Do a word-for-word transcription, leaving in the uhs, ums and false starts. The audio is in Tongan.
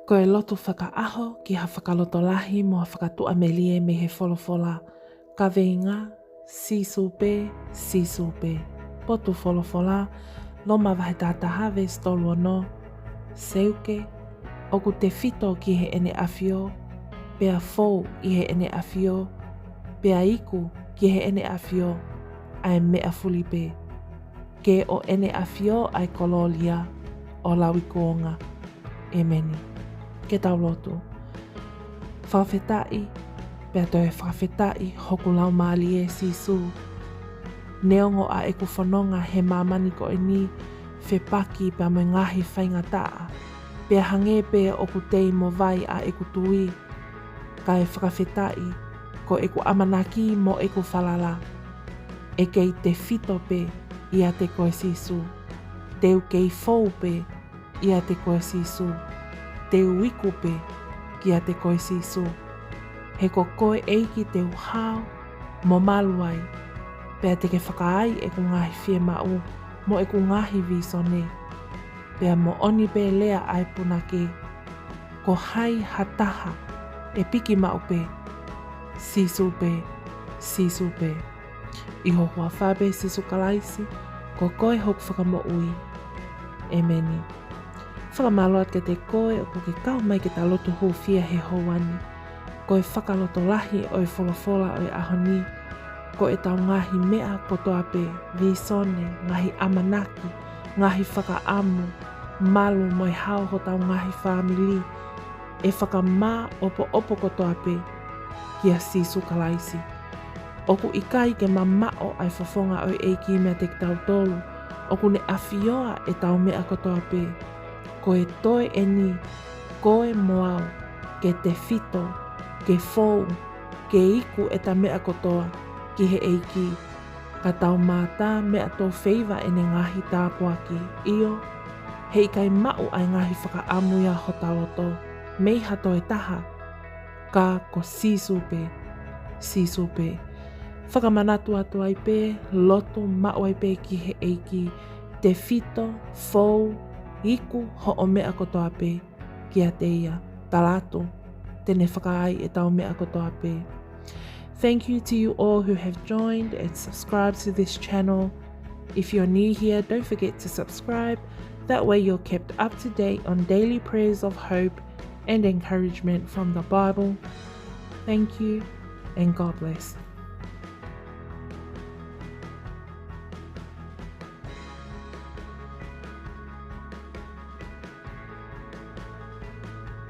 Ko e lotu fakaʻaho ki ha fakalotolahi mo ha fakatuʻamelie mei he folofola. Kaveinga: Sīsū pē, Sīsū pē. Potu folofola, Loma vahe taha taha veesi tolu ono. Seuke, ʻoku tefito ki Heʻene ʻAfio, pea fou ʻi Heʻene ʻAfio, pea iku ki Heʻene ʻAfio ʻa e meʻa fuli pē. Ke ʻo ʻEne ʻAfio ʻa e kolōlia ʻo lauikuonga. ʻEmeni. Ke tau lotu. Fakafetaʻi, pea toe fakafetaʻi hoku laumālie, Sīsū. Neongo ʻa ʻeku fononga he māmani ko eni, fepaki pea mo e ngaahi faingataʻa, pea hangē pē ʻoku tei mo vai ʻa ʻeku tui, kae fakafetaʻi, ko ʻeku ʻamanaki mo ʻeku falala ʻe kei tefito pē ʻiate koe, Sīsū. Te u kei fou pē ʻiate koe, Sīsū. Te u iku pē kiate koe, Sīsū. He ko koe, ʻEiki, te u hao mo malu ai, pea te ke fakaai ʻeku ngaahi fiemaʻu mo ʻeku ngaahi vīsone. Pea moʻoni pē lea ʻa e punake: Ko hai ha taha ʻe piki maʻu pē? Sīsū pē, Sīsū pē. ʻI ho huafa pē, Sīsū Kalaisi, ko koe hoku Fakamoʻui. ʻEmeni. Fakamālō atu kiate koe ʻoku ke kau mai ke ta lotu hūfia he houa ni. Ko e fakalotolahi ʻo e folofola ʻo e ʻaho ni, ko ʻetau ngaahi meʻa kotoa pē, vīsone, ngaahi ʻamanaki, ngaahi fakaʻamu, malu mo e hao hotau ngaahi fāmili, ʻe fakamāʻopoʻopo kotoa pē kia Sīsū Kalaisi. ʻOku ʻikai ke mamaʻo ʻa e fofonga ʻo e ʻEiki meiate kitautolu. ʻOku ne ʻafioʻi ʻetau meʻa kotoa pē. Ko e toe eni, koe mo au, ke tefito, ke fou, ke iku ʻeta meʻa kotoa ki he ʻEiki, ka tau mātā meʻa tō feiva ʻene ngaahi tāpuaki. ʻIo, heʻikai maʻu ʻa e ngaahi fakaʻamu ia hota loto mei ha toe taha, ka ko Sīsū pē, Sīsū pē. Fakamanatu atu ai pē, lotu maʻu ai pē ki he ʻEiki, tefito, fou, iku hoʻo meʻa kotoa pē kiate ia. Tala atu, te ne fakaai ʻetau meʻa kotoa pē. Thank you to you all who have joined and subscribed to this channel. If you're new here, don't forget to subscribe. That way you're kept up to date on daily prayers of hope and encouragement from the Bible. Thank you and God bless.